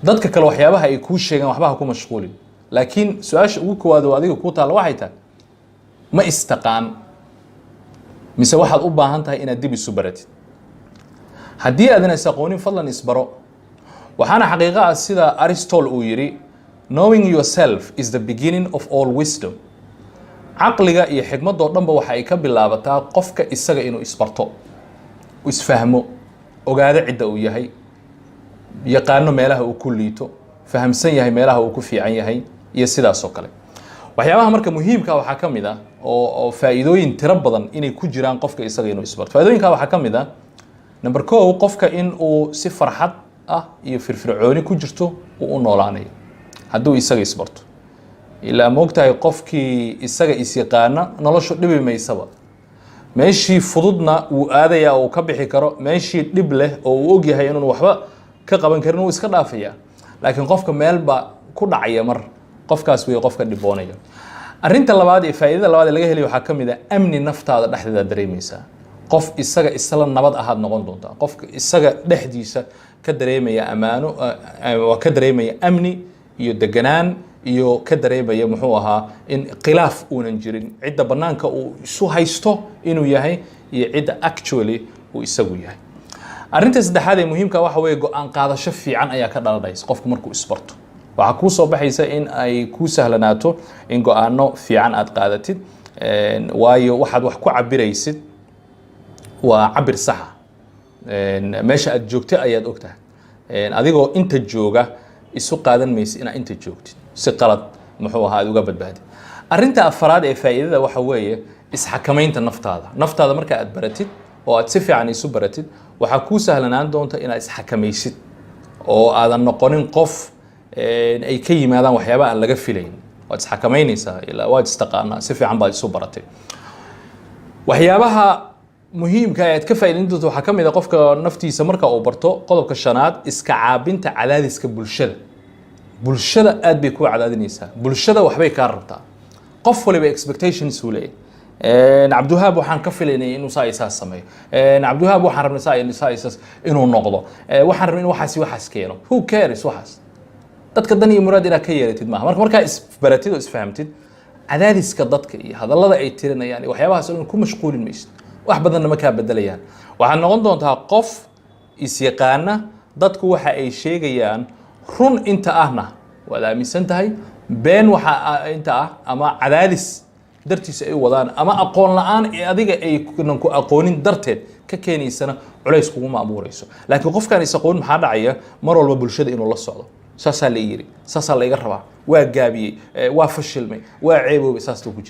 Dadka kale waxyaabaha ay kuu sheegaan waxba ha ku mashquulin, laakiin su-aasha ugu koowaad oo adiga kuu taalla waxay tahay: ma istaqaan mise waxaad u baahan tahay inaad dib isu baratid? Haddii aadan is aqoonin, fadlan isbaro. Waxaana xaqiiqo ah, sida Aristotle uu yidhi, "Knowing yourself is the beginning of all wisdom." Caqliga iyo xikmadoo dhanba waxa ay ka bilaabataa qofka isaga inuu isbarto, isfahmo, ogaado cidda uu yahay, yaqaano meelaha uu ku liito, fahamsan yahay meelaha uu ku fiican yahay iyo sidaas oo kale. Waxyaabaha marka muhiimka waxaa ka mid ah oo faa'iidooyin tiro badan inay ku jiraan qofka isaga inuu isbarto. Faa'iidooyinka waxaa ka mid ah, number 1, qofka in uu si farxad ah iyo firfircooni ku jirto uu u noolaanayo hadduu isaga isbarto. Ilaa moogtahay, qofkii isaga is-yaqaana noloshu dhibi maysaba. Meeshii fududna wuu aadayaa oo uu ka bixi karo, meeshii dhib leh oo uu ogyahay inuun waxba ka qaban karin wuu iska dhaafayaa. Laakiin qofka meelba ku dhacaya mar, qofkaas wey qofka dhiboonaya. Arrinta labaad ee faa'iidada labaad ee laga helayo waxaa ka mid ah amni naftaada dhexdeeda dareemaysaa. Qof isaga isla nabad ahaad noqon doontaa, qofka isaga dhexdiisa ka dareemaya ammaano, waa ka dareemaya amni iyo deganaan iyo ka dareemaya, muxuu ahaa, in khilaaf uunan jirin cidda bannaanka uu isu haysto inuu yahay iyo cidda actually uu isagu yahay. Arrinta saddexaad ee muhiimka waxa weeye go-aan qaadasho fiican ayaa ka dhalanaysa. Qofku markuu isbarto, waxaa kuu soo baxaysa in ay kuu sahlanaato in go-aano fiican aad qaadatid, waayo waxaad wax ku cabiraysid waa cabir saxa. Meesha aad joogto ayaad ogtahay. Adigoo inta jooga isu qaadan maysid inaad inta joogtid, si qalad, muxuu ahaa, aad uga badbaadid. Arrinta afaraad ee faa'iidada waxa weeye isxakamaynta naftaada. Naftaada marka aad baratid oo aad si fiican isu baratid, waxaa kuu sahlanaan doonta inaad isxakamaysid oo aadan noqonin qof ay ka yimaadaan waxyaaba aan laga filayn. Waad isxakamaynaysaa, ilaa waad istaqaanaa, si fiican baad isu baratay. Waxyaabaha muhiimka ee aad ka faa'iidayn doonto waxaa ka mid ah, qofka naftiisa marka uu barto, qodobka shanaad, iska caabinta cadaadiska bulshada. Bulshada aad bay kuu cadaadinaysaa, bulshada waxbay kaa rabtaa, qof waliba expectations uu leeyahay. Cabdiwahaab waxaan ka filaynay inuu saa iyo saas sameeyo. Cabdiwahaab waxaan rabnay saa iyo saa iyo saas inuu noqdo. Waxaan rabnay in waxaas iyo waxaas keeno. Who cares waxaas? Dadka dan iyo muraad inaad ka yeelatid maaha. Marka markaa isbaratid oo isfahamtid, cadaadiska dadka iyo hadallada ay tirinayaan iyo waxyaabahaas oo dhan ku mashquulin maysid, wax badanna ma kaa bedelayaan. Waxaad noqon doontaa qof isyaqaana. Dadku waxa ay sheegayaan run inta ahna waad aaminsan tahay, been waxa inta ah ama cadaadis dartiisa ay u wadaan ama aqoon la-aan ee adiga aynan ku aqoonin darteed ka keenaysana culays kuguma abuurayso. Laakiin qofkaan is aqoonin, maxaa dhacaya? Mar walba bulshada inuu la socdo, saasaa la yiri, saasaa la iga rabaa, waa gaabiyey, waa fashilmay, waa ceeboobay, saastuu ku jira.